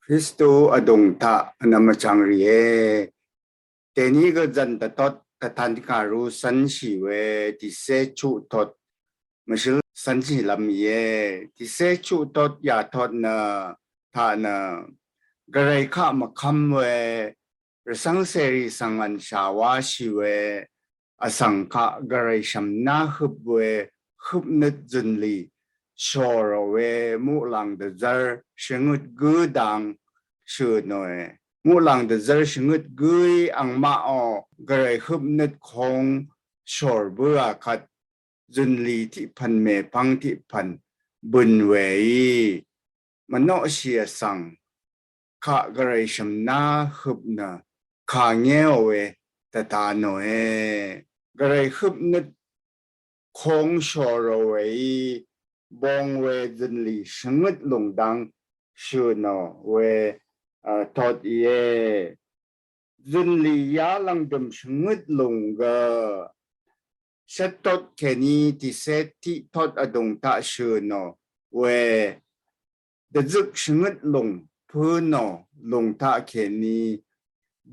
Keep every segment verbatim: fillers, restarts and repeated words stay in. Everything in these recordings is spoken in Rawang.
Kristu vdùng taq vnvm vchvng rìe. Dèní gø zv̀n dvtot dvtan kàru cv́nshì we tìcé chuq tot mvshǿl cv́nshì lv́m íe. Tìcé chuq tot yà tot nø taq nø gvray kaq mvkv́m we rvcv́ng cèrì svng vnshà wáshì we vsvng kaq gvray shv̀mná høp we høpnøt zø̀nlì shòrò we muqlàng dvzv́r shvngøt gǿ dang shø̀ nòe. Muqlàng dvzv́r shvngøt gǿí angmaqò gvray høpnøt kong shòr bǿà kvt zø̀nlì tiq pv̀n mèpvng tiq pv̀n bø̀n wèí mvnoqshì vsvng kaq gvray shv̀mná høp nø kàngéò we dvta nòe. Gvray høpnøt kong shòrò wèí bong we zø̀nlì shvngøt lùng dang shø̀ nò we, a, tot íe. Zø̀nlì yalv̀ngdø̀m shvngøt lùng gø shvt tot kèní tìcé tiq tot vdùng taq shø̀ nò we dvzøk shvngøt lùng pǿ nò lùng taq kèní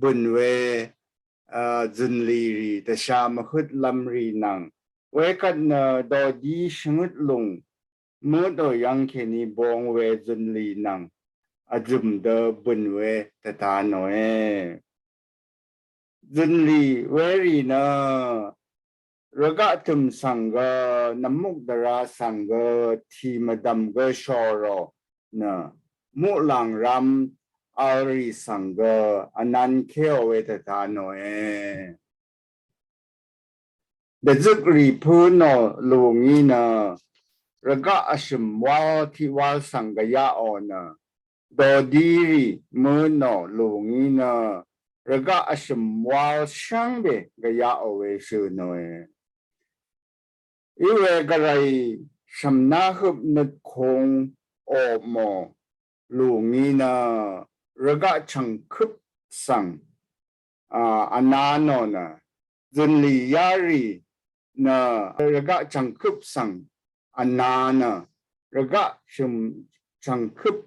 bø̀n we, a, zø̀nlì rì dvsha mvhøt lv́m rì nvng wekvt nø dòdí shvngøt lùng møtò yv́ng kèní bong we zø̀nlì nvng vzø̀m dø bø̀n we dvta nòe. Zø̀nlì werì nø rvgaq tø̀m svng gø nvmuk dvra svng gø tì mvdv̀m gø shòrò nø muqlàng ram vl rì svng gø vnankéò we dvta nòe. Dvzøk rì pǿ nò lù ngí nø rvgaq vshø̀m wál tiq wál svng gvyaqò nø dòdí rì mø nò lù ngí nø rvgaq vshø̀m wál shvngbe gvyaqò we shø̀ nòe. Iwe gvray shv̀mná høpnøt kong òpmò lù ngí nø rvgaq chv̀ngkøp svng, a, vna nò nø zø̀nlì yarì nø rvgaq chv̀ngkøp svng vna nø rvgaq shø̀m chv̀ngkøp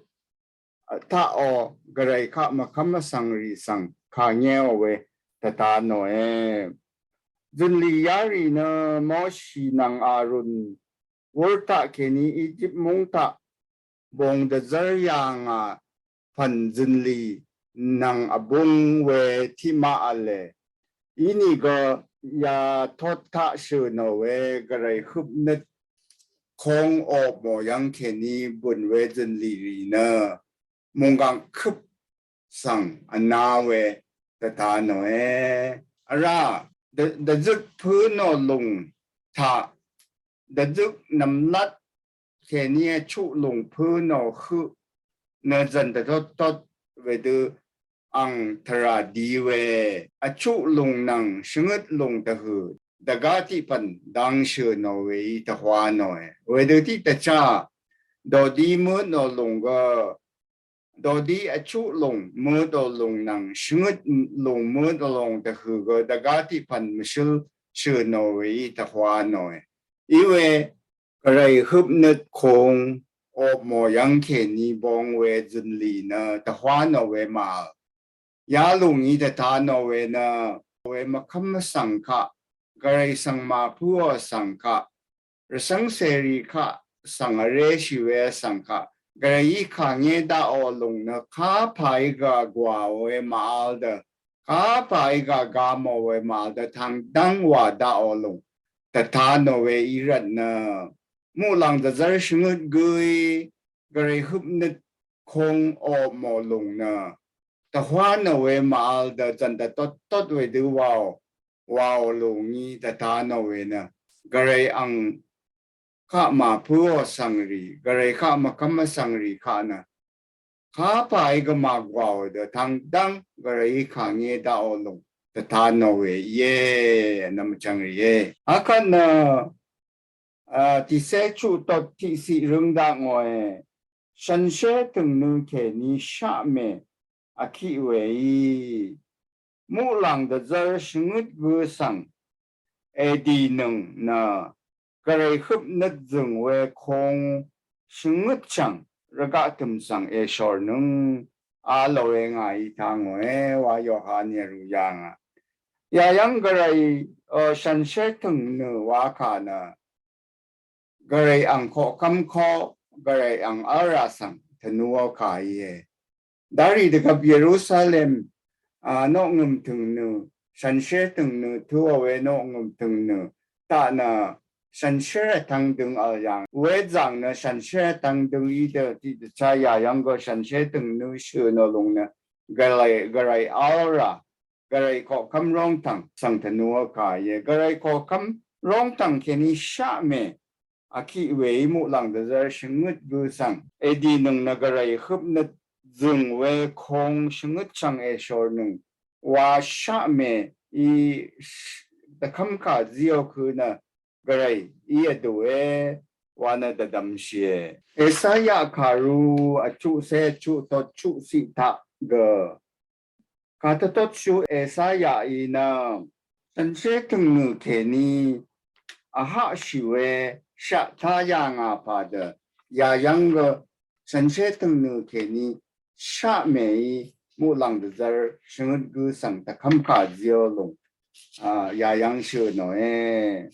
taqò gvray kaq mvkv́m vsvng rì svng kàngéò we dvta nòe. Zø̀nlì yarì nø Moshi nvng Arun wur taq kèní Egypt múng taq bong dvzv́r yà ngà pv̀n zø̀nlì nvng vbung we tiqmaq v̄le. Inìgø yatot taq shø̀ nò we gvray høpnøt kong òpmò yv́ng kèní bø̀n we zø̀nlì rì nø mùnggàng køp svng vna we dvta nòe. Vrá dv-, dvzøk pǿ nò lùng taq dvzøk nvmlat kèní vchuq lùng pǿ nò høq nø zv̀n dvtot tot wedø ang tvrà di we vchuq lùng nvng shvngøt lùng dvhø̀ dvgá tiq pv̀n dang shø̀ nò weí dvhwa nòe. Wedø tiq dvchá dòdí møt nò lùng gø dòdí vchuq lùng møtò lùng nvng shvngøt lùng møtò lùng dvhø̀ gø dvgá tiq pv̀n mvshǿl shø̀ nò weí dvhwa nòe. Iwe gvray høpnøt kong òpmò yv́ng kèní bong we zø̀nlì nø dvhwa nò we màvl. Yalùng í dvta nò we nø we mvkv́m vsvng kaq gvray svng màpǿò vsvng kaq rvcv́ng cèrì kaq svng vréshì we vsvng kaq gvrayí kàngé daqò lùng nø kapàí gø vgwàò we màvl dø kapàí gø vga mò we màvl dø tvngdv́ng wà daqò lùng dvta nò we í rvt nø muqlàng dvzv́r shvngøt gǿí gvray høpnøt kong òpmò lùng nø dvhwa nò we màvl dø zv̀n dvtot tot wedø wàò wàò lùng í dvta nò we nø gvray ang kaq màpǿò vsvng rì gvray kaq mvkv́m vsvng rì kaq nø kapàí gø màgwàò dø tvngdv́ng gvrayí kàngé daqò lùng dvta nò we íe. Nvmvchvng rìe. Akvt nø a, tìcé chuq tot tiqciq røng dakngòe. Shànshér tø̀ngnø kèní shaqmè vkiq weí muqlàng dvzv́r shvngøt gø svng èdìnøng nø gvray høpnøt zø̀ng we kong shvngøt chv̀ng rvgaq tø̀m svng èshòrnøng a lòe ngàí tangòe wa Yohan yvrù yàngà. Yàyv́ng Gvray, ø, shànshér tø̀ngnø wakà nø Gvray ang koqkv́m koq, Gvray ang v́lrà svng tvnuò kà íe. Darì dvgvp Yerusalem, a, noqngø̀m tø̀ngnø, shànshér tø̀ngnø, tuò we noqngø̀m tø̀ngnø, taq nø, shànshér vtvng døng vl yàng. Wezàng nø shànshér vtvng døng í dø tiqdvchá yàyv́ng gø shànshér tø̀ngnø shø̀nò lùng nø, Gvray, Gvray v́lrà, Gvray koqkv́m róngtv̀ng svng tvnuò kà íe. Gvray koqkv́m róngtv̀ng kèní shaqmè vkiq weí muqlàng dvzv́r shvngøt gø svng èdìnøng nø Gvray høpnøt zø̀ng we kong shvngøt chv̀ng èshòrnøng wa shaqmè í dvkv́mkà zíò kø nø Gvray í vdùe wa nø dvdvmshìe. Esaya kàru vchuqcé vchuq tot chuqciq taq gø kàtvtotshú Esaya í nø shànshér tø̀ngnø kèní vhaqshì we shaq tá yàngà pà dø yàyv́ng gø shànshér tø̀ngnø kèní shaqmèí muqlàng dvzv́r shvngøt gø svng dvkv́mkà zíò lùng, a, yàyv́ng shø̀nòe.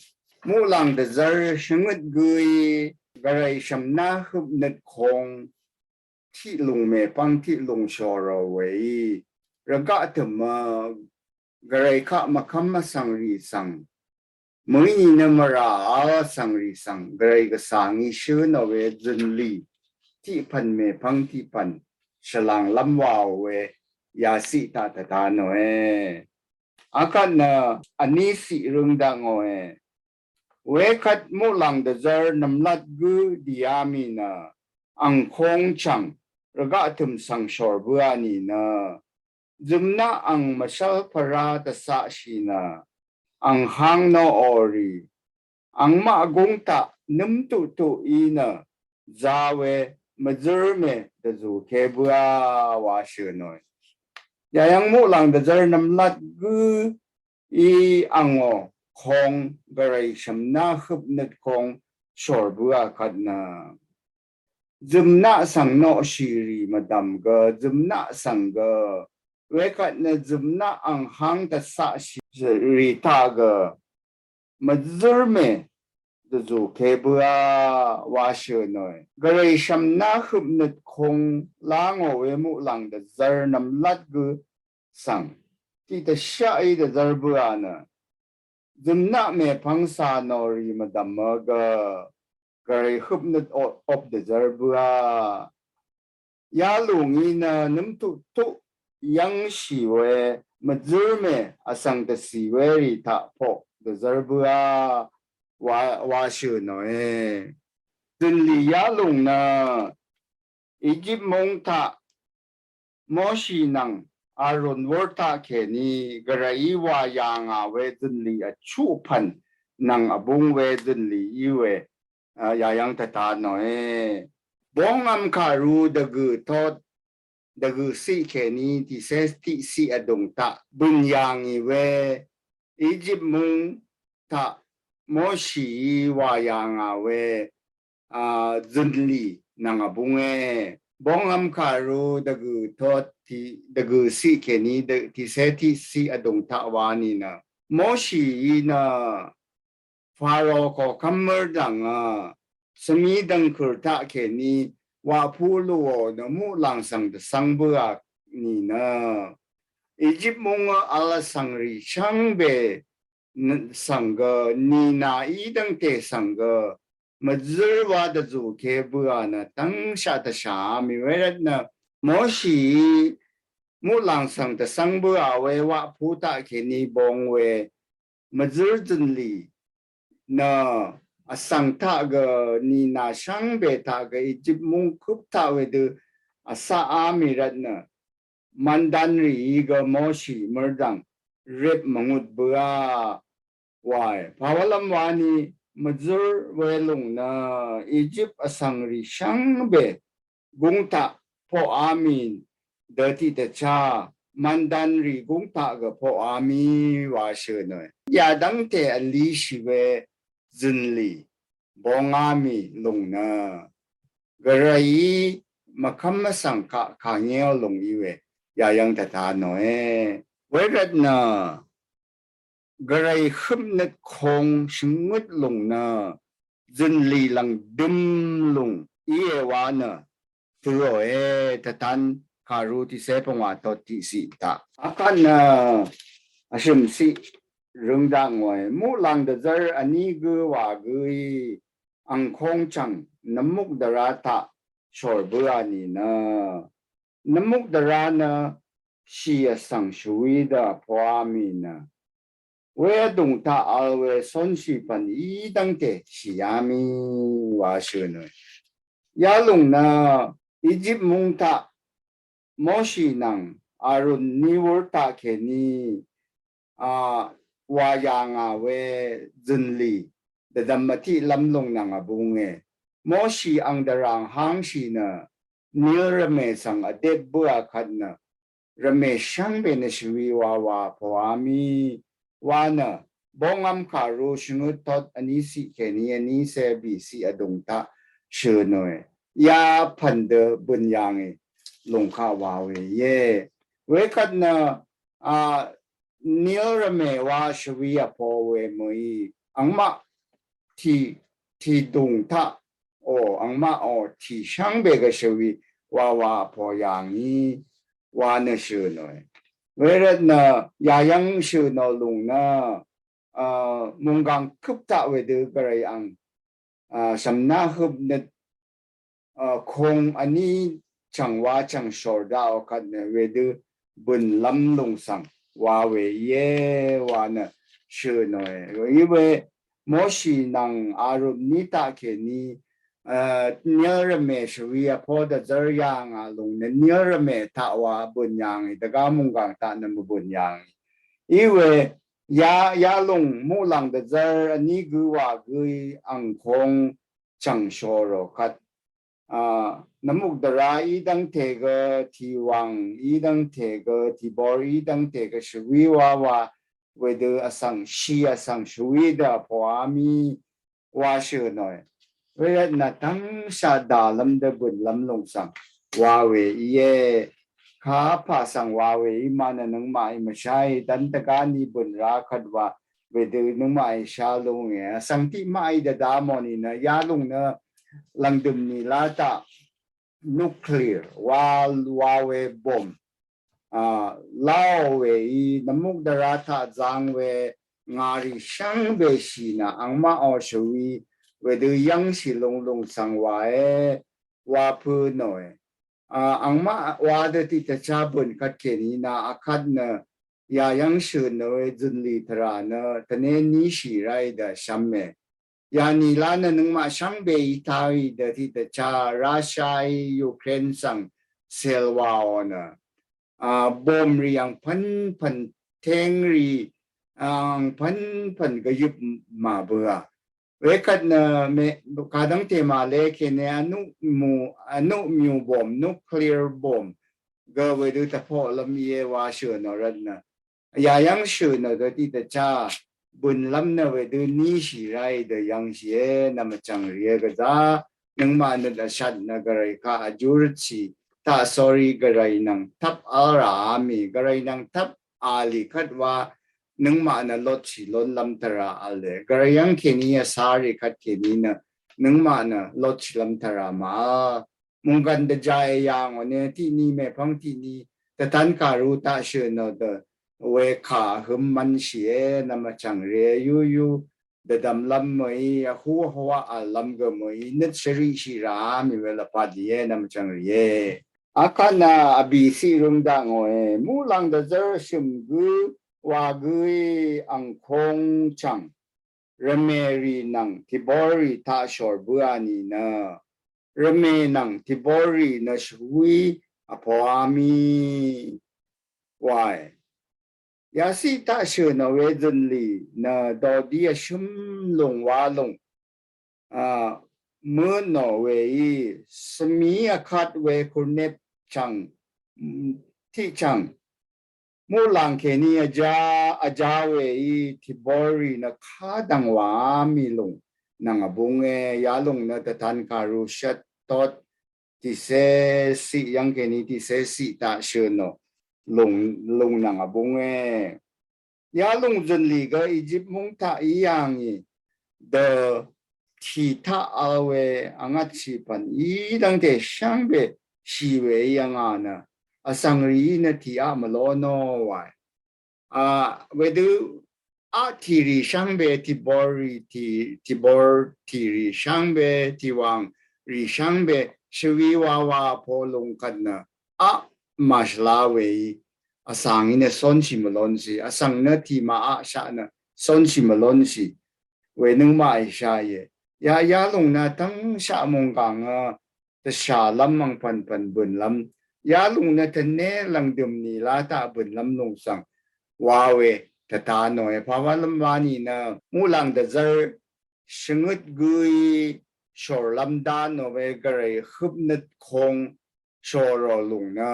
Muqlàng dvzv́r shvngøt gøí Gvray shv̀mná høpnøt kong tiq lùng mèpvng tiq lùng shòrò weí rvgaq tø̀mø Gvray kaq mvkv́m vsvngrì svng mø̀í nø mvrà vl vsvngrì svng Gvray gvsvngí shø̀nò we zø̀nlì tiq pv̀n mèpvng tiq pv̀n shvlànglv́m wàò we yaciq taq tvtanòe. Akvt nø vní ciq røng dakngòe. Wekvt muqlàng dvzv́r nvmlat gǿ dìá mì nø ang kong chv̀ng rvgaq tø̀m svng shòr bǿà nìnø zø̀mnaq ang mvshv́l pvrá dvcaqshì nø ang hang noqò rì angmaq gúng taq nǿm tuqtuq í nø za we mvzǿr mè dvzùke bǿà wa shø̀nòe. Yàyv́ng muqlàng dvzv́r nvmlat gǿ í angò kong Gvray shv̀mná høpnøt kong shòr bǿà kvt nø zø̀mnaq svng noqshì rì mvdv̀m gø zø̀mnaq svng gø wekvt nø zø̀mnaq ang hang dvcaqshì rì taq gø mvzǿr mè dvzùke bǿà wa shø̀nòe. Gvray shv̀mná høpnøt kong lá ngò we muqlàng dvzv́r nvmlat gǿ svng tiqdvshaqí dvzv́r bǿà nø zø̀mnaq mèpvng cà nò rì mvdv̀mø gø Gvray høpnøt op dvzv́r bǿà yalùng í nø nǿm tuqtuq yv́ngshì we mvzǿr mè vsvng dvcì werì taq poq dvzv́r bǿà wa, wa shø̀nòe. Zø̀nlì yalùng nø Egypt múng taq Moshi nvng Aron wur taq kèní Gvrayí wà yà ngà we zø̀nlì vchuq pv̀n nvng vbúng we zø̀nlì í we, a, yàyv́ng tvta nòe. Bóngvm kàru dvgø̀ tot dvgø̀ ciq kèní tìcé tiqciq vdùng taq bø̀n yà ngì we Egypt múng taq Moshií wà yà ngà we, a, zø̀nlì nvng vbúnge. Bóngvm kàru dvgø̀ tot tiq, dvgø̀ ciq kèní dø, tìcé tiqciq vdùng taq wa nìnø Moshií nø Faro koqkv́m mørdv̀ngø svmi dv̀ngkø̀r taq kèní waqpú lùò nø muqlàng svng dvcv́ng bǿà nìnø Egypt mungø vl vsvngrì shvngbe svng gø nìnà í dv́ngte svng gø mvzǿr wa dvzùke bøà nø tv́ngshaq dvshàá mì wervt nø Moshií muqlàng svng dvcv́ng bǿà we waqpú taq kèní bong we mvzǿr zø̀nlì nø vsvng taq gø nìnà shvngbe taq gø Egypt mung køp taq wedø vcaqá mì rvt nø mvndanrìí gø Moshi mørdv̀ng rip mvngut bǿà wae. Pàwálv́m wani mvzǿr welùng nø Egypt vsvngrì shvngbe gúng taq poqá mì dø tiqdvchá mvndanrì gúng taq gø poqá mì wa shø̀nòe. Yadv́ngte vlishì we zø̀nlì bongá mì lùng nø Gvrayí mvkvm mvsvng kaq kàngéò lùng í we yayv́ng dvta nòe. Wervt nø gvray høpnøt kong shvngøt lùng nø zønlì lv̀ngdøm lùng íe wa nø tø̄òe. Tvtan kàru tiqcé pvngwà tot tiqciq taq. Akvt nø vshø̀mciq røng dakngòe. Muqlàng dvzv́r vní gǿ wà gǿí angkong chv̀ng nvmuk dvrá taq shòr bǿà nìnø nvmuk dvrá nø shì vsvng shvwi dø vpoá mì nø we vdùng taq vl we cónshì pv̀n í dv́ngte shì yá mì wa shø̀n we. Yalùng nø Egypt mung taq Moshi nvng Arun ní wur taq kèní a wa yà ngà we zø̀nlì dvdvm vtiq lv́m lùng nvng vbunge. Moshi ang dvràng hangshì nø Nil rvmè svng vdep bǿà kvt nø rvmè shvngbe nø shvwi wawa poá mì wa nø Bongvm kàru shvngøt tot vní ciq kèní vní cé bìciq vdùng taq shø̀n we. Ya pv̀n dø bø̀n yà ngì lùng kaq wa we íe. Wekvt nø a Nil rvmè wa shvwi vpo we mø̀í angmaq tì tìdùng taq o angmaq o tì shvngbe gø shvwi wawa vpo yà ngì wa nø shø̀n we. Wervt nø yayv́ng shø̀n lùng nø a munggang køp taq wedø gvray ang a shvmna høpnøt a kong vní chv̀ng wa chv̀ng shòr daqò kvt nø wedø bø̀n lv́m lùng svng wa we íe wa nø shø̀n we. Í we Moshi nvng Arun ní taq kèní a Nil rvmè shvwi vpo dvzv́r yà ngà lùng nø Nil rvmè taq wa bø̀n yà ngì dvgá munggang taq nø mvbø̀n yà ngì. Í we ya yalùng muqlàng dvzv́r vní gǿ wà gǿí angkong chv̀ng shòrò kvt a nvmuk dvrá í dv́ngte gø tìwàng í dv́ngte gø tìbor í dv́ngte gø shvwi wawa wedø vsvng shì vsvng shvwi dø vpoá mì wa shø̀n we. Wervt nø tv́ngshaq dàlv́m dø bø̀n lv́m lùng svng wa we íe. Kapà svng wa we í ma nø nøngmaqí mvsháì dv́n dvgá ní bø̀n rá kvt wa wedø nøngmaqí shá lúnge. Vsvng tiqmaqí dvdá mò nìnø yalùng nø lv̀ngdø̀m nìlá taq nuclear wa wa we bom a láò we í nvmuk dvrá taq zang we ngàrì shvngbe shì nø angmaq o shvwi wedø yv́ngshì lung lùng svng wae wa pø̄ nòe. A angmaq wa dø tiqdvchá bø̀n kvt kèní nø akvt nø yayv́ng shø̀n nø we zø̀nlì tvrà nø tvné níshì ráì dø shvme. Yanìlá nø nøngmaq shvngbe í taq í dø tiqdvchá Russia í Ukraine svng sèl waò nø a bom rì angpv̀npv̀n teng rì angpv̀npv̀n gvyøp màbø̄à. Wekvt nø me kadv́ngte màle kèní anuq mu anuq myù bom nuclear bom gø wedø tvpoq lv́m íe wa shø̀n nø rvt nø yayv́ng shø̀n nø dø tiqdvchá bø̀n lv́m nø wedø níshì ráì dø yv́ngshìe nvmvchv̀ng rìe gvzá nøngmaq nø dvshat nø gvray kaq vjúrvtshì taq sórí gvray nvng tvp vl rà mì gvray nvng tvp vlì kvt wa nøngmaq nø lotshì lonlv́m tvrà vle gvray yv́ng kèní vsárì kvt kèní nø nøngmaq nø lotshì lv́m tvrà màvl. Munggan dvjá e yà ngò nø tiqni mèpvng tiqni tvtan kàru taq shø̀n nø dø we kà høm mvnshìe nvmvchv̀ng rìe yúyú dvdvmlv́m mø̀í vhú vhwaq v̀llv́m gø mø̀í nøt shvriqshì rá mì we lvpat lìe nvmvchv̀ng rìe. Akvt nø vbìciq røng dakngòe muqlàng dvzv́r shø̀m gǿ wa gǿí angkong chv̀ng rvmè rì nvng tìbor rì taq shòr bǿà nìnø rvmè nvng tìbor rì nø shvwí vpoá mì wae. Yaciq taq shø̀n nø we zø̀nlì nø dòdi vshøm lùng wa lùng a mø nò weí svmí vkvt we kurnep chv̀ng tiq chv̀ng muqlàng kèní vjá vjá weí tìbor rì nø kadv̀ng wa mì lùng nvng vbunge yalùng nø tvtan kàru shvt tot tiqsé siq yv́ng kèní tiqsé siq taq shø̀n ò lùng, lùng nvng vbúng e. Yalùng zø̀nlì gø Egypt múng taq í yà ngì dø tì taq vl we vngvtshì pv̀n í dv́ngte shvngbe shì we í yv̀ngà nø vsvng rìí nø tì aq mvlónò wae. A, wedø aq tìrì shvngbe, tìbor rì tì, tìbor tìrì shvngbe, tìwàng rì shvngbe, shvwi wawa po lùng kvt nø aq màshvla weí vsvng í nø cónshì mvlónshì, vsvng nø tì màaq shaq nø cónshì mvlónshì we nøngmaq èsha íe. Ya, yalùng nø tv́ngshaq mònggàng dvshàlv́m angpv̀npv̀n bø̀nlv́m, yalùng nø tvné lv̀ngdø̀m nìlá taq bø̀nlv́m lùng svng wa we dvta nòe. Pàwálv́m wa nìnø muqlàng dvzv́r shvngøt gǿí shòrlv́m dá nò we gvray høpnøt kong shòrò lùng nø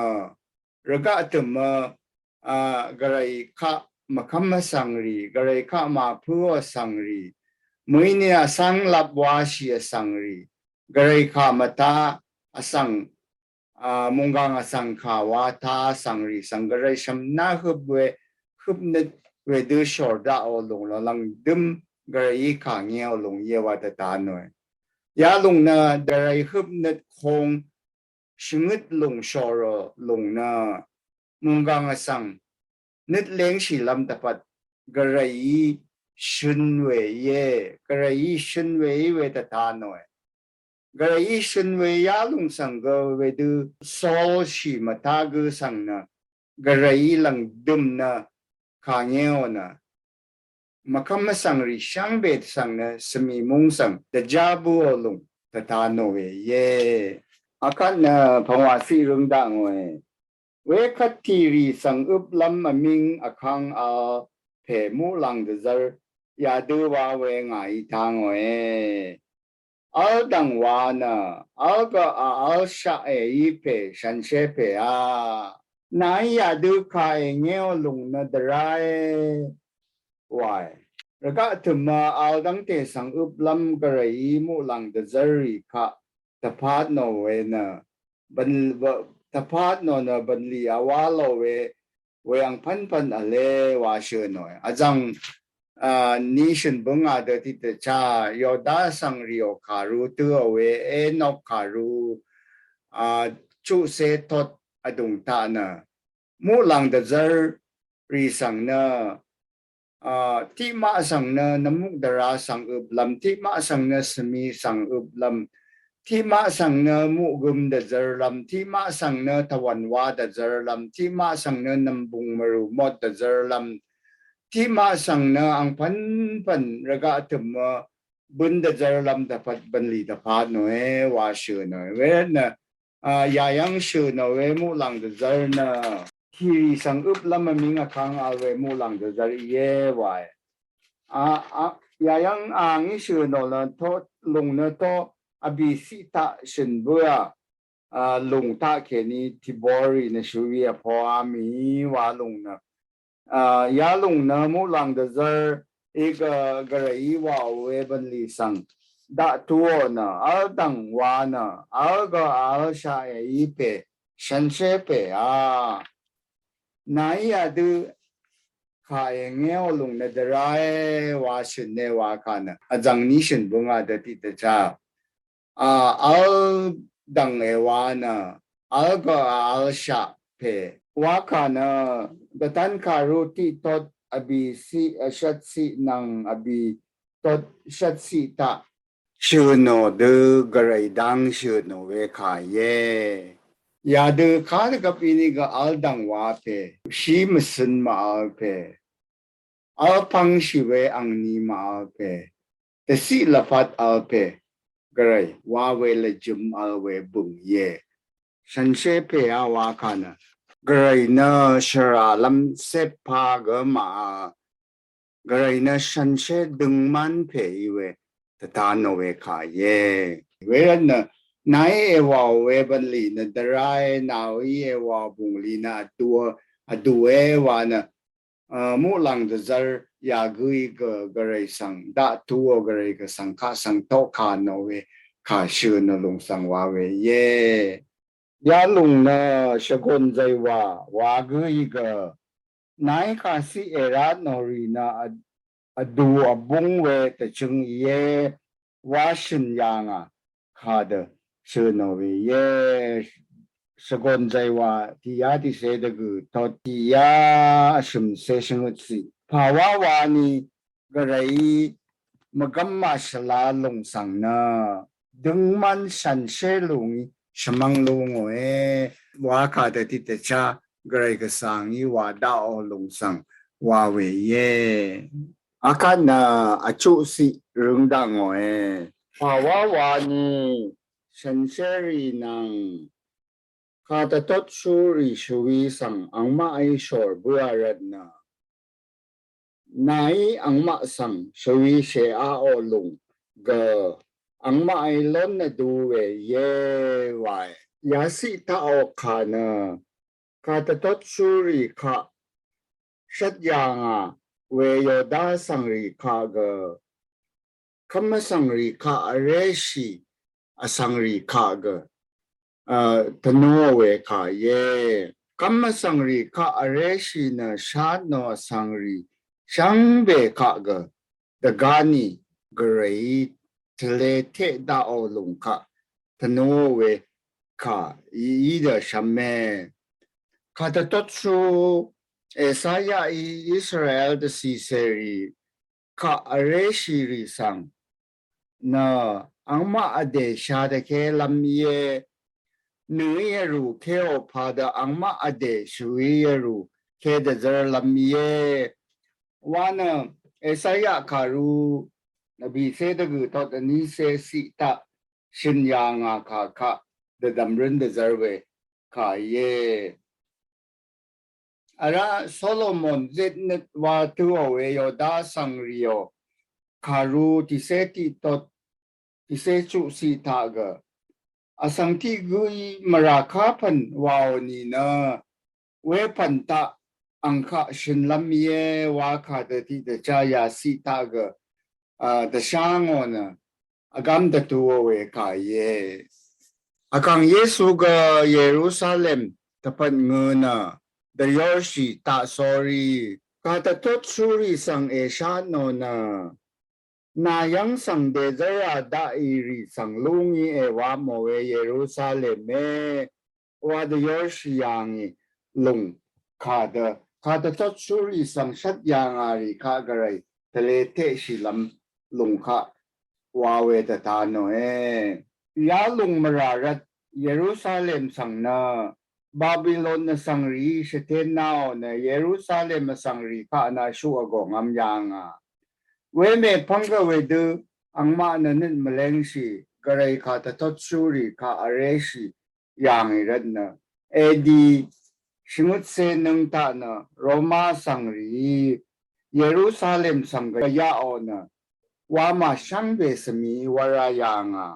rvgaq tø̀mø, a, gvray kaq mvkv́m vsvng rì, gvray kaq màpǿò vsvng rì, mø̀í ni vsvng lap washì vsvng rì, gvray kaq mvtá vsvng, a, mònggàng vsvng kà wa tá vsvng rì svng gvray shv̀mná høp we, høpnøt wedø shòr daqò lùng nø lv̀ngdø̀m gvrayí kà ngéò lùng íe wa dvta nòe. Yalùng nø gvray høpnøt kong shvngøt lùng shòrò lùng nø mònggàng vsvng nøt léngshìlv́m dvpvt gvrayí shøn we íe, gvrayí shøn we í we dvta nòe. Gvrayí shøn we yalùng svng gø wedø solshì mvtá gø svng nø gvrayí lv̀ngdø̀m nø kà ngéò nø mvkv́m vsvng rì shvngbe svng nø svmì múng svng dvjá bǿò lùng dvta nò we íe. Akvt nø pvngwà ciq røng daq ngòe. Wekvt tìrì svng øplv́m vmíng vkvng vl pè muqlàng dvzv́r yadø wa we ngàí tá ngòe. Vl dv̀ng wa nø vl gø a vl shaqe í pè shànshér pè a. Nàí yadø kà èngéò lùng nø dvráe wae. Rvgaq tø̀mø vl dv́ngte svng øplv́m gvrayí muqlàng dvzv́rrì kaq dvpatnò we nø bvn, dvpatnò nø bv̀nlì vwá lò we, we angpv́npv̀n vle wa shø̀nòe. Vzv̀ng, a, ní shø̀n bǿngà dø tiqdvchá Yoda vsvng rìò kàru tø̄ò we Enok kàru, a, chuqcé tot vdùng taq nø muqlàng dvzv́r rì svng nø, a, tiqmaq svng nø nvmuq dvrá svng øplv́m, tiqmaq svng nø svmi svng øplv́m, tiqmaq svng nø muqgøm dvzv́rlv́m, tiqmaq svng nø tvwv̀n wá dvzv́rlv́m, tiqmaq svng nø nv̀mbùng mvrù mot dvzv́rlv́m, tiqmaq svng nø angpv́npv̀n rvgaq tø̀mø bǿn dvzv́rlv́m dvpvt bv̀nlì dvpatnòe wa shø̀nòe. Wervt nø, a, yayv́ng shø̀nò we muqlàng dvzv́r nø tìrì svng øplv́m vmíng vkvng vl we muqlàng dvzv́r íe wae. A, a, yayv́ng a ngí shø̀nò nø toq lùng nø toq vbì ciq taq shø̀n bǿà, a, lùng taq kèní tìbor rì nø shø̀n we vpo a mì wa lùng nø, a, yalùng nø muqlàng dvzv́r í gø gvrayí wàò we bv̀nlì svng daq tuò nø vl dv̀ng wa nø vl gø a vl shaqe í pè shànshér pè a. Nàí yadø kà èngéò lùng nø dvráe wa shø̀ne wa kà nø vzv̀ng ní shø̀n bǿngà dø tiqdvchá, a, vl dv̀ng èwa nø vl gø a vl shaq pè wa kà nø dvtan kàru tiqtot vbì ciq vshvt ciq nvng vbì tot shvt ciq taq shø̀nò dø gvray dang shø̀nò we kà íe. Yadø kadvgvp ínìgø vl dv̀ng wa pè shí mvcøn màvl pè, vl pvngshì we angni màvl pè, dvciq lvpat vl pè, gvray wa we lvjøm vl we bø̀ng íe. Shànshér pè a wa kà nø gvray nø shvràlv́m cep pà gø màvl, gvray nø shànshér døngmán pè í we dvtanò we kà íe. Wervt nø nàí èwàò we bv̀nlì nø dvráe, nàí èwàò bùnglì nø vdùe, vdùe wa nø, a, muqlàng dvzv́r yagǿí gø gvray svng daq tuò gvray gø svng kaq svng toq kà nò we kà shø̀n nò lùng svng wa we íe. Yalùng nø shvgòn zàywà wa gǿ í gø nàí kà ciq èra nò rì nø vdu vbúng we dvchøng íe wa shø̀n yà ngà kà dø shø̀n nò we íe. Shvgòn zàywà tiqyá tiqcé dvgø̀ tot tiqyá vshø̀mcé shvngøt ciq pà wá wa ni gvray mvgvm màshvla lùng svng nø døngman shànshér lùng í shvmvng lú ngòe wa kà dø tiqdvchá gvray gvsvng í wa daqò lùng svng wa we íe. Akvt nø vchuq ciq røng daq ngòe. Pà wá wa ni shànshér rì nvng kà dvtotshú rì shvwi svng angmaqí shòr bǿà rvt nø nàí angmaq svng shvwi shèaqò lùng gø angmaqí lón vdu we íe wae. Yaciq taqò kà nø kà dvtotshú rì kaq shvt yà ngà we Yoda vsvng rì kaq gø kv́m vsvng rì kaq vréshì vsvng rì kaq gø tvnúò we kà íe. Kv́m vsvng rì kaq vréshì nø shá nò vsvng rì shvngbe kaq gø dvgá nì gvrayí tvlé teq daqò lùng kaq tvnúò we kà í dø shvme. Kà dvtotshú Esayaí Israel dvcìcèrì kaq vréshì rì svng nø angmaq vdè shà dvké lv́m íe. Nø̀í vrù kéò padø angmaq vdè shvwi vrù ké dvzv́r lv́m íe wa nø Esaya kàru nvbìcé dvgø̀ tot vnícé ciq taq shø̀n yà ngà kà kaq dvdv̀m rǿn dvzv́r we kà íe. Vrá Solomon zitnøt wa tøò we Yoda vsvng rìò kàru tìcé tiq tot tìcé chuq ciq taq gø vsvng tiq gǿí mvrà ká pv̀n wàò nìnø wepv̀n taq ang kaq shø̀n lv́m íe wa kà dø tiqdvchá yaciq taq gø dvshá ngò nø vgv́m dvtuò we kà íe. Vkàng Yesu gø Yerusalem dvpvt ngø nø dvyórshì taq sórí kà dvtotshúrì svng èshá nò nø nà yv́ng svng dèzv́rà daqì rì svng lú ngí èwà mò we Yerusalem e wa dvyórshì yà ngì lùng kà dø kà dvtotshúrì svng shvt yà ngà rì kaq gvray tvlé teqshì lv́m lùng kaq wa we dvta nòe. Yalùng mvrà rvt Yerusalem svng nø Babilon vsvng rìí shvté naò nø Yerusalem vsvng rì kaq nø shuq vgò ngvm yà ngà. Wemèpv́ng gø wedø angmaq nø nøt mvlengshì gvray kà dvtotshúrì kaq vréshì yà ngì rvt nø edi shvngøtcé nøng taq nø Roma vsvng rìí Yerusalem svng gø yaqò nø wamà shvngbe svmì wara yà ngà.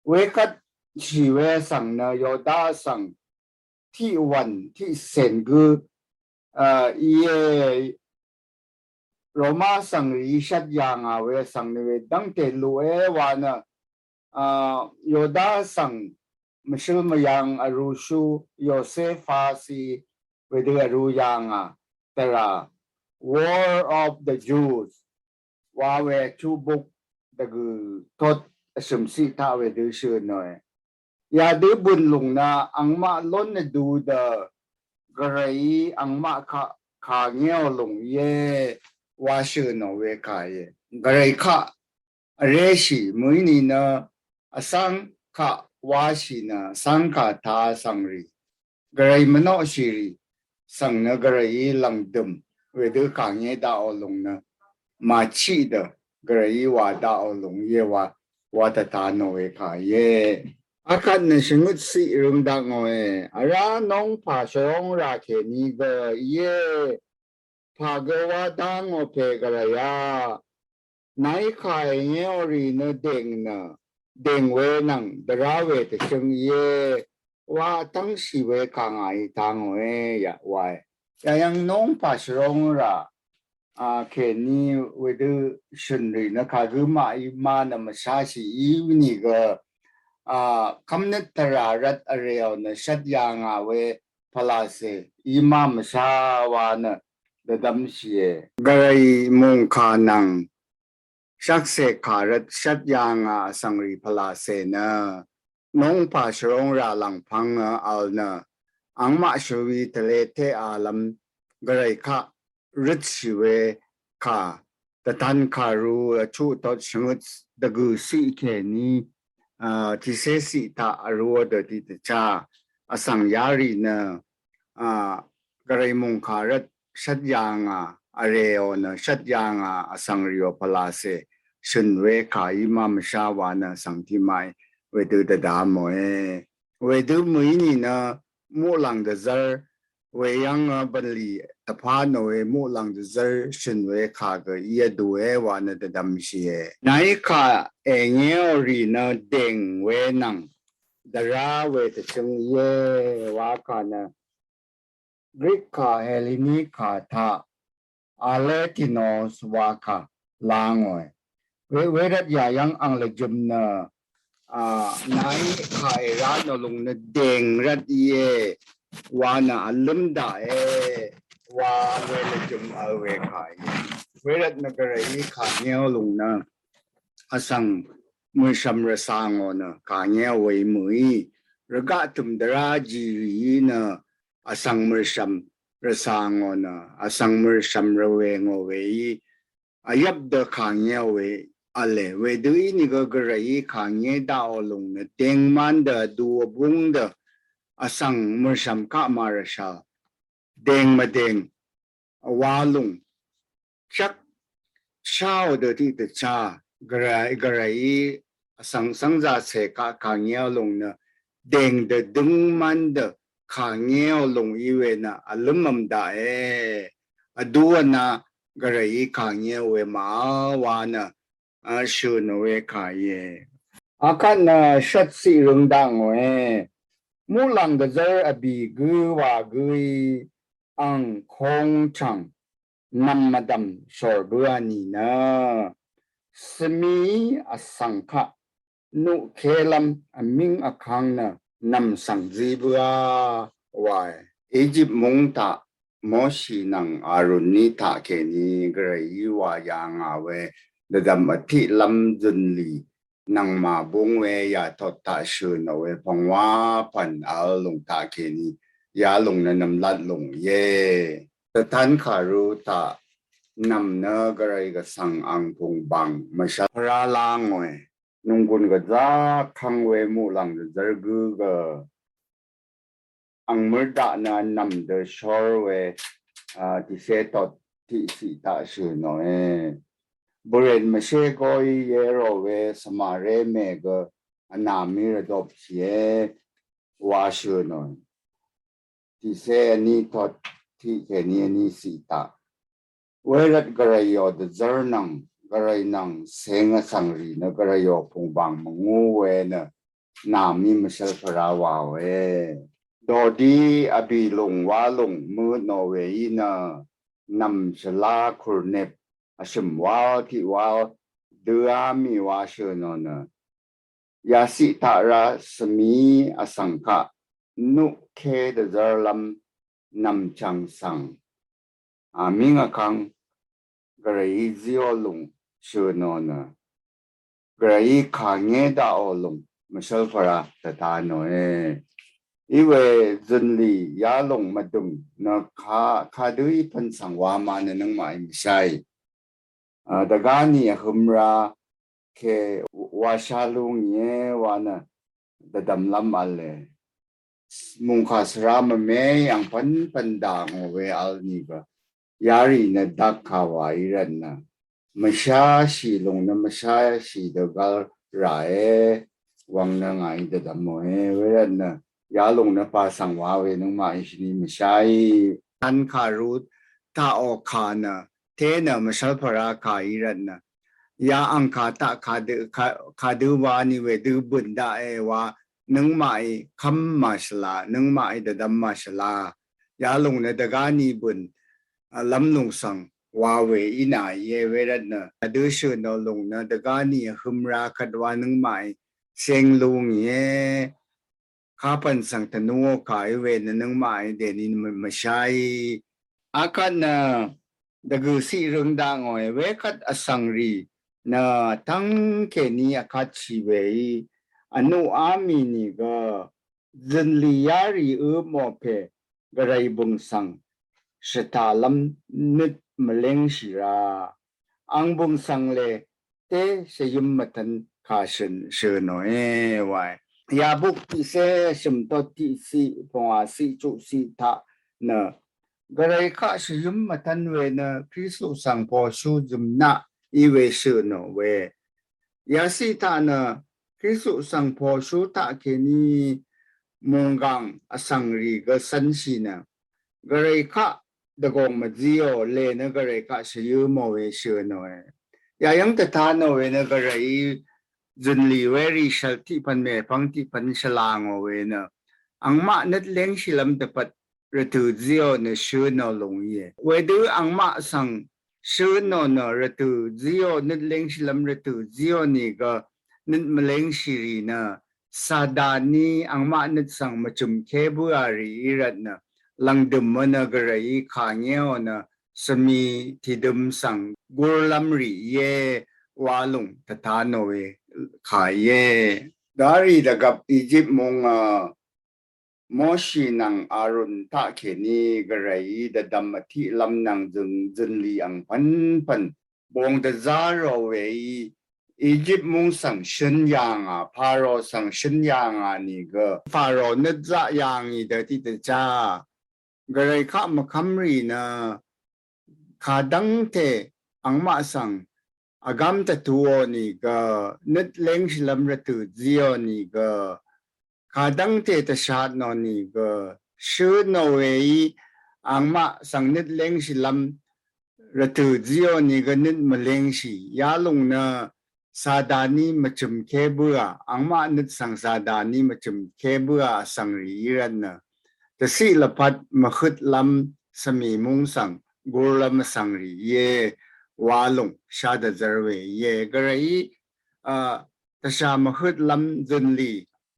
Wekvt shì we vsvng nø Yoda vsvng tiq wv̀n tiq cèn gø íe Roma vsvng rìí shvt yà ngà we vsvng nø wedv́ngte luqe wa nø Yoda vsvng mvshøl mvyvng vrūshú Yosefa ciq wedø vrū yà ngà tvrà War of the Jews wa we chuqbuk dvgø̀ tot vshø̀mciq taq wedø shø̀n nòe. Yadø bø̀n lùng nø angmaq lón vdu dø gvrayí angmaq kaq kà ngéò lùng íe wa shø̀n nò we kà íe. Gvray kaq vréshì mø̀í nìnø vsvng kaq wáshì nø vsvng kà ta vsvng rì gvray mvnoqshì rì svng nø gvrayí lv̀ngdø̀m wedø kà ngé daqò lùng nø màchiq dø gvrayí wa daqò lùng íe wa wa dvta nò we kà íe. Akvt nø shvngøt ciq røng daq ngòe. Vrá nóngpà shvróng rà kèní gø íe. Pà gø wá dá ngò pè gvray á. Nàí kà èngéò rì nø dèng nø dèng we nvng dvrá we dvshøng íe. Wa vtv́ngshì we kà ngàí ta ngòe yaq wae. Yayv́ng nóngpà shvróng rà a kèní wedø shø̀n rì nø kàgǿ maqí ma nø mvsháshì í nìgø a, kvmnøt tvra rvt vreò nø shvt yà ngà we pvlacè í má mvshá wa nø dvdvmshìe. Gvray mòngkà nvng shvkse kà rvt shvt yà ngà vsvngrì pvlacè nø nongpà shvrong rà lvngpvng vl nø angmaq shvwi tvle teq alvm Gvray kaq røtshì we kà dvtan kàru vchuq tot shvngøt dvgø̀ siq kèní, a, tìcé siq taq vrú dø tiq dvchá vsvng yarì nø, a, Gvray mòngkà rvt shvt yà ngà vreò nø shvt yà ngà vsvngrìò pvlacè shø̀n we kà í má mvshá wa nø vsvng tiq màí wedø dvdvmòe. Wedø mø̀í nìnø muqlàng dvzv́r weyv́ng bv̀nlì dvpá nò we muqlàng dvzv́r shø̀n we kà gø í vdùe wa nø dvdvmshìe. Nàí kà èngéò rì nø dèng we nvng dvrá we dvchøng íe wa kà nø Greek kà, Helleni kà taq aletinos wa kà la ngòe. We, wervt yà yv́ng ang lvjø̀m nø, a, nàí kà èrá nò lùng nø dèng rvt íe wa nø vlǿm daqe wa we lvjø̀m vl we kà íe. Wervt nø Gvrayí kà ngéò lùng nø vsvng mø̀rshv̀m rvcà ngò nø kà ngéò we mø̀í rvgaq tø̀m dvrá jì rìí nø vsvng mø̀rshv̀m rvcà ngò nø vsvng mø̀rshv̀m rvwè ngò weí vyvp dø kà ngéò we v̄le. Wedø ínìgø Gvrayí kà ngé daqò lùng nø dèngman dø vdu vbúng dø vsvng mø̀rshv̀m kaq màrvshv̀l dèng mvdèng wa lùng shvk sháò dø tiq dvchá Gvray, Gvrayí vsvng svngzàcè kaq kà ngéò lùng nø dèng dø døngman dø kà ngéò lùng í we nø vlǿmvm daqe. Vdu vna Gvrayí kà ngéò we màvl wa nø, a, shø̀n we kà íe. Akvt nø shvt ciq røng daq ngòe. Muqlàng dvzv́r vbì gǿ wa gǿí ang kong chv̀ng nv̀m mvdv̀m shòr bǿà nìnø svmií vsvng kaq nuqkélv́m vmíng vkvng nø nv̀m svng zí bǿà wae. Ejip múng taq Moshi nvng Arun ní taqkèní Gvrayí wà yà ngà we dvdv̀m vtiqlv́m zø̀nlì nvng màbúng we yàtot taq shø̀n ò we pvngwà pv̀n vl lùng taqkèní yalùng nø nv̀mlat lùng íe. Dvtan kàru taq nv̀m nø Gvray gvsvng ang pùngbàng mvshv́l pvrá lá ngòe. Nònggùn gvzá kv́ng we muqlàng dvzv́r gǿ gø ang mørdaq nø nv̀m dø shór we, a, tìcé tot tiqciq taq shø̀n òe. Bø̀rìn mvshé góí yérò we svmaré mè gø vnàmí rvdopshìe wa shø̀n òe. Tìcé vní tot tiqkèní vní ciq taq. Wervt Gvrayò dvzv́r nvng Gvray nvng ceng vsvng rì nø Gvrayò pùngbàng mvngú we nø nà mí mvshv́l pvrá wàòe. Dòdi vbì lùng wá lùng møtnò we í nø nv̀m shvlá kùrnep vshø̀m wál tiq wál døá mì wa shø̀n ò nø yaciq taq rá svmí vsvng kaq nuqké dvzv́rlv́m nv̀mchv̀ng svng, a, mìng vkvng Gvrayí zíò lùng shø̀n ò nø Gvrayí kà ngé daqò lùng mvshv́l pvrá dvta nòe. Iwe zø̀nlì yalùng mvdø̀ng nø ka, kadø í pv̀n svng wamà nø nøngmaqí mvsháì. A, dvgáni vhø̄m rá ke washa lúngìe wa nø dvdv̀mlv́m v̄le. Mùngkà svrá mvmé yv̀ng pv̀n pv̀n dà ngò we vl nìgø yarì nø dvk kà wà í rvtnø mvsháshì lùng nø mvsháshì dø gv́l ràe wvng nø ngàí dvdv̀mòe. Wervtnø yalùng nø pà svng wa we nøngmaq íshvni mvsháì. An kàru taqò kà nø té nø mvshv́l pvrá kà í rvtnø ya ang kà taq kadø, ka, kadø wa ni wedø bø̀n daqe wa nøngmaqí kv́m màshvla, nøngmaqí dvdv̀m màshvla. Yalùng nø dvgáni bø̀n, a, lv́m lùng svng wa we í nà íe. Wervtnø kadø shø̀n ò lùng nø dvgáni vhø̄m rá kvt wa nøngmaqí seng lung ye. Kapvn svng tvnuò kà í we nø nøngmaq í deni mvsha í. Akvt nø dvgø̀ siq røng daq ngò we kvt vsvng rì nø tvng kèní akvt shì we í. Vnuq á mì nìgø zønlì yarì ø mò pè gvray bø̀ng svng shvtà lv́m nøt mvleng shì ra. Ang bø̀ng svng le té shvyøm mvtvn kà shø̀n shø̀n nò e wa. Yabuk tiqsé shø̀m tot tiqsiq pvngwà siq chuqsiq taq nø gvray kaq shvyøm mvtvn we nø Kristu svng pòshú zø̀mnaq í we shø̀n nò we. Yasiq taq nø Kristu svng pòshú taq kèní mùnggàng vsvng rì gø cv́nshì nø gvray kaq dvgòng mvzíò le nø gvray kaq shvyø mò we shø̀n nò e. Yayv́ng tvta nò we nø gvray zø̀nlì we rì shvl tiqpvn mèpvng tiqpvn shvlà ngò we nø angmaq nøt lengshì lv́m dvpvt rvtø̀ zíò nø shø̀n nò lùng íe. Wedø angmaq svng shø̀n nò nø rvtø̀ zíò nøt lengshì lv́m rvtø̀ zíò nìgø nøt mvlengshì rì nø Sataní angmaq nøt svng mvchø̀m ké bǿà rì í rvt nø lv̀ngdø̀m nø gvray í kà ngéò nø svmi tìdøm svng gurlv́m rì íe wa lùng tvta nò we kà íe. Darì dvgvp Egypt mung a Moshi nvng Arun taq kèní gvray í dvdvm vtiq lv́m nvng zøng zønlì ang pvnpvn bong dvzá rò we í Egypt mung svng shøn yà ngà, Paro svng shøn yà ngà nìgø Paro nøt zaq yà ngì dø tiqdvchá gvray kaq mvkv́m rì nø kadv́ngte angmaq svng vgám tvtuò nìgø nøt lengshì lv́m rvtø̀ zíò nìgø kadv́ngte tvshat nò nìgø shø̀n nò we í angmaq svng nøt lengshì lv́m rvtø̀ zíò nìgø nøt mvlengshì yalùng nø Sataní mvchø̀m ké bǿà, angmaq nøt svng Sataní mvchø̀m ké bǿà vsvng rì í rvt nø dvciq lvpat mvhøt lv́m svmi mung svng gurlv́m vsvng rì íe wa lùng shá dvzvr we íe. Gvray í a tvsha mvhøt lv́m zønlì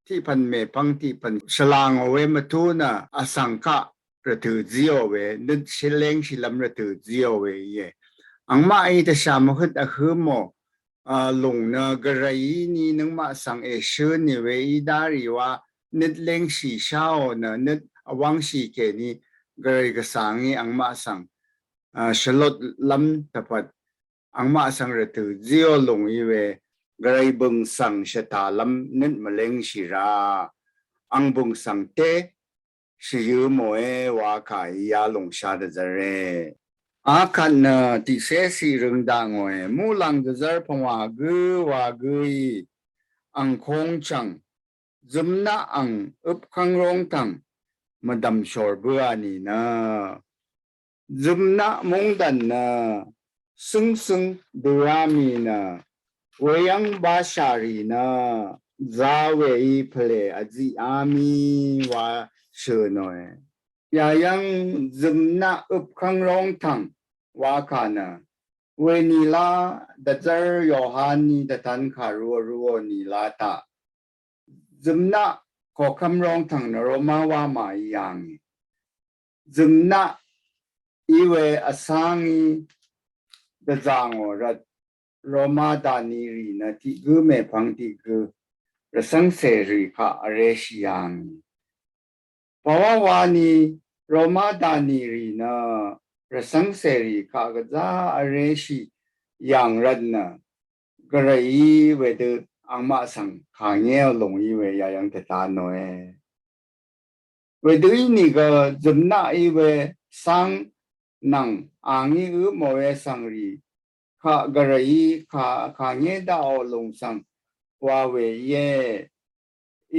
tiqpvn mèpvng tiqpvn shvlà ngò we mvtú nø vsvng kaq rvtø̀ zíò we nøt shvlengshì lv́m rvtø̀ zíò we íe. Angmaq í tvsha mvhøt vhø mò a lùng nø gvray í ni nøngmaq svng èshø̀n nì we í darì wa nøt lengshì sháò nø nøt vwv́ngshì kèní gvray gvsvng í angmaq svng a shvlot lv́m dvpvt angmaq svng rvtø̀ zíò lùng í we gvray bø̀ng svng shvtà lv́m nøt mvlengshì ra ang bø̀ng svng té shvyø mòe wa kà í yalùng shá dvzvre. Akvt nø tiqsé siq røng daq ngòe muqlàng dvzvr pvngwà gǿ wa gǿ í ang kong chv̀ng zø̀mnaq ang øpkv́ng rongtv̀ng mvdv̀m shòr bǿà nìnø zø̀mnaq mungdv̀n nø sǿngsǿng dø rá mì nø weyv́ng bashà rì nø zá we í pvlè vziqá mì wa shø̀n nòe. Yayv́ng zø̀mnaq øpkv́ng rongtv̀ng wa kà nø wenìlá dvzv́r Yohaní dvtan kàru vrú ò nìlá taq zø̀mnaq koqkv́m rongtv̀ng nø Roma wá màí yà ngì. Zø̀mnaq í we vsv́ng í dvzà ngò rvt Roma dàni rì nø tiq gǿ mèpvng tiq gǿ rvcv́ngcè rì kaq vréshì yà ngì. Pàwá wani Roma dàni rì nø rvcv́ngcè rì kaq gvzá vréshì yàng rvt nø gvray í wedø angmaq svng kà ngéò lùng í we yayv́ng tvta nòe. Wedø í nìgø zø̀mnaq í we sv́ng nvng a ngí ø mò we svng rì kaq gvray í kà, kà ngé daqò lùng svng wa we íe.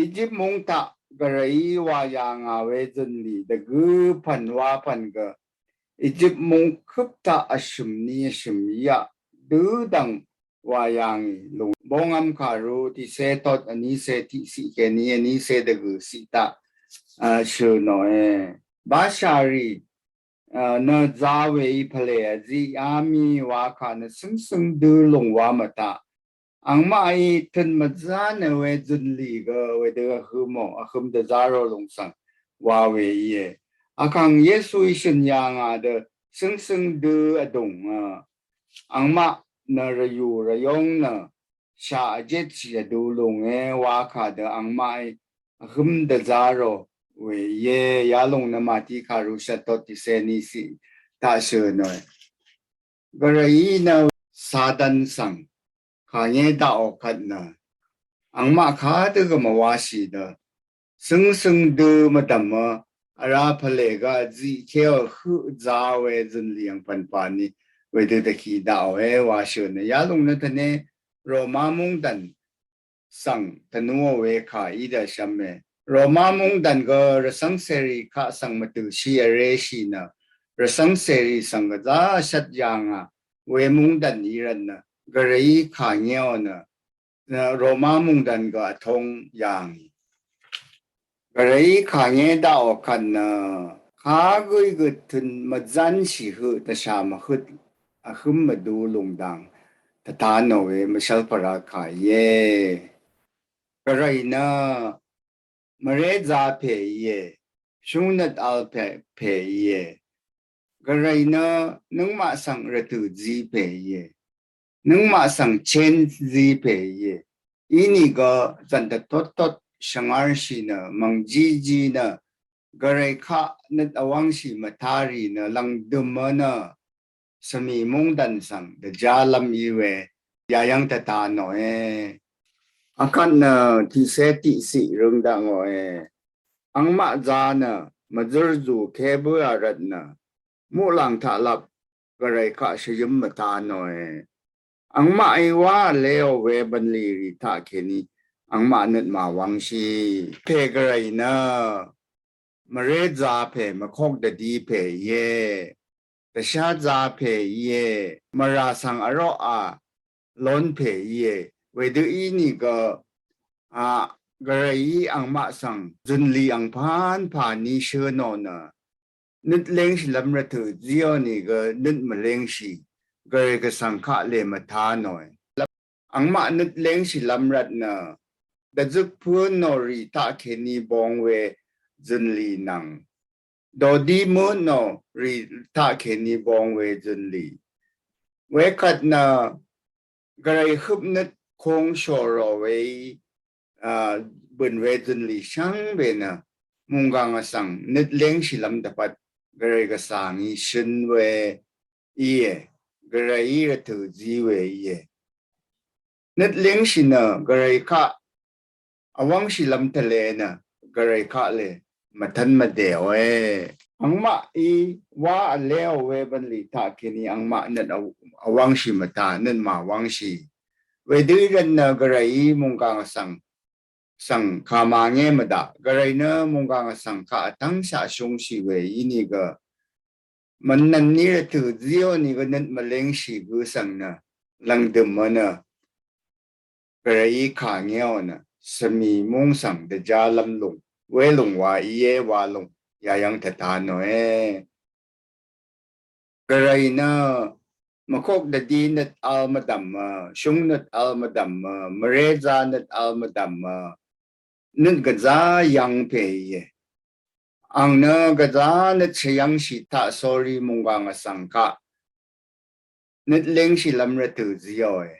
Egypt mung taq gvray í wa yà ngà we zø̀nlì dvgø pv̀n wa pv̀n gø Egypt mung køp taq vshø̀m ni vshø̀m yaq dødv̀ng wa yà ngì lùng. Bongvm kàru tiqsé tot vnísé tiqsiq kèní vnísé dvgø siq taq a shø̀n nòe. Bashà rì a nø zá we í pvlè vziqá mì wa kà nø sǿngsǿng dø lùng wa mvtaq Angmaqí tøn mvzá nø we zønlì gø wedø vhø̄mò, vhø̄m dvzá rò lúng svng wa we íe. Vkàng Yesuí shø̀n yà ngà dø sǿngsǿng dø vdùng, a, angmaq nø rvyù rvyóng nø shà vjetshì vdu lúnge wa kà dø angmaqí vhø̄m dvzá rò we íe. Yalòng nø Mati kàrú shvt tot tiqsè ní siq taq shø̀n nòe. Gvrayí nø Satan svng kà ngé daqò kvt nø angmaq kadø gø mvwashì dø sǿngsǿng dø mvdv̀mø vrá pvlè gø ziq kéò høq zá we zønlì angpv̀n pà ní wedø dvkì daqòe wa shø̀n nø. Yalòng nø tvne Roma mungdàn svng tvnúò we kà í dvshvme. Roma mungdàn gø rvcv́ng cèrì kaq svng mvtø̀shì vreshì nø rvcv́ng cèrì svng gvzá shvt yà ngà we mungdàn í rvt nø Gvrayí kà ngéò nø, nø Roma mungdàn gø vtóng yà ngì. Gvrayí kà ngé daqò kvt nø kagǿí gø tøn mvzánshì høq dvshà mvhøt vhø̄m mvdu lúng dang tvta nò we mvshv́l pvrá kà íe. Gvray nø mvré zá pè íe. Shúngnøt vl pè, pè íe. Gvray nø nøngmaq svng rvtø̀ zí pè íe. Nøngmaq svng chén zí pè íe. Inìgø zv̀n dvtot tot shvngárshì nø mv̀ng jíjí nø Gvray kaq nøt vwv́ngshì mvtá rì nø lv̀ngdø̀mø nø svmì mungdàn svng dvjálv́m í we yayv́ng tvta nòe. Akvt nø tiqsè tiqsiq røng daq ngòe. Angmaq zá nø mvzø̀r zùké bǿà rvt nø muqlàng taq lap Gvray kaq shvyǿm mvta nòe. Angmaqí wá vléò we bv̀nlì rì taqkèní angmaq nøt màwv́ngshì. Pè Gvray nø mvré zá pè, mvkok dvdi pè íe. Dvshá zá pè íe. Mvrà svng vroqà lón pè íe. Wedø ínìgø, a, Gvrayí angmaq svng zø̀nlì angpv́n pà ní shø̄ nò nø nøt léngshìlv́m rvtø̀ zíò nìgø nøt mvléngshì Gvray gvsvng kaq lè mvta nòe. Angmaq nøt léngshìlv́m rvt nø dvzøk pǿn nò rì taqkèní bong we zø̀nlì nvng dodí møt nò rì taqkèní bong we zø̀nlì. Wekvt nø Gvray høp nøt kong shòrò weí, a, bø̀n we zø̀nlì shvngbe nø mùnggàng vsvng nøt léngshìlv́m dvpvt Gvray gvsvng í shøn we íe. Gvrayí rvtø̀ zí we íe. Nøt léngshì nø Gvray kaq vwv́ngshìlv́m tvle nø Gvray kaq lè mvtv́n mvdèòe. Angmaqí wá vléò we bv̀nlì taqkèní angmaq nøt vwv́ngshì mvta, nøt màwv́ngshì. Wedø í rvt nø Gvrayí mùnggàng vsvng svng kà màngé mvdaq. Gvray nø mùnggàng vsvng kaq vtv́ngshaq shúngshì we ínìgø mvnvn ní rvtø̀ zíò nìgø nøt mvléngshì gø svng nø lv̀ngdø̀mø nø Gvrayí kà ngéò nø svmì múng svng dvjálv́m lúng welúng wa íe wa lúng yayv́ng tvta nòe. Gvray nø mvkok dvdi nøt vl mvdv̀mø, shúngnøt vl mvdv̀mø, mvrézá nøt vl mvdv̀mø, nøt gvzá yv́ng pè íe. Àng nø gvzá nøt shvyv́ngshì taq sórí mùnggàng vsvng kaq nøt léngshìlv́m rvtø̀ zíòe.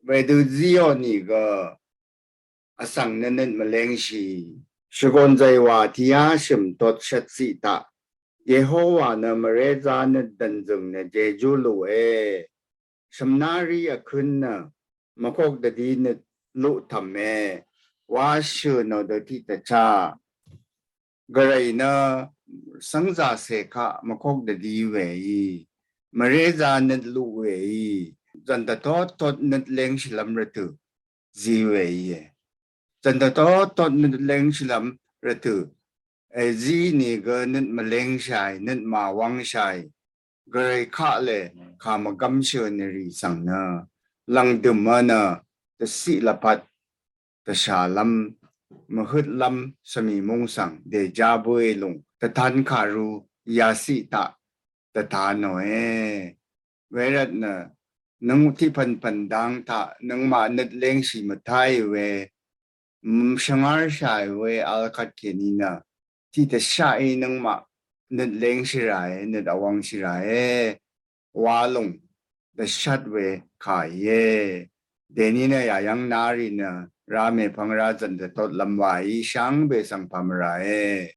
Wedø zíò nìgø vsvng nø nøt mvléngshì. Shvgòn zàywà tiqyá shø̀m tot shvtsiq taq Yehowa nø mvrézá nøt dv̀nzø̀ng nø jejú lùe. Shv̀mná rí vkǿn nø mvkok dvdi nøt luqtv̀me wa shø̀ nò dø tiqdvchá Gvray nø svngzàcè kaq mvkok dvdi weí, mvrézá nøt luq weí, zv̀n dvtot tot nøt léngshìlv́m rvtø̀ zí we íe. Zv̀n dvtot tot nøt léngshìlv́m rvtø̀ èzí nìgø nøt mvléngshàì, nøt màwv́ngshàì, Gvray kaq lè kà mvgv́mshì nø rì svng nø lv̀ngdø̀mø nø dvciq lvpat dvshàlv́m mvhøtlv́m svmì múng svng dèjá bǿì lúng dvtan kàru yaciq taq dvta nòe. Wervt nø Nøng tiq pvnpvn dang taq nøngmaq nøt lengshì mvtáì we, mvshvngarshàì we vl kvtkèní nø tiq dvshaqí nøngmaq nøt lengshì ràe, nøt vwvngshì ràe wa lòng dvshat we kà íe. Dèní nø yàyv́ng narì nø ra mèpvng ra zv̀n dvtotlv́m wàí shvngbe svng pà mvràe.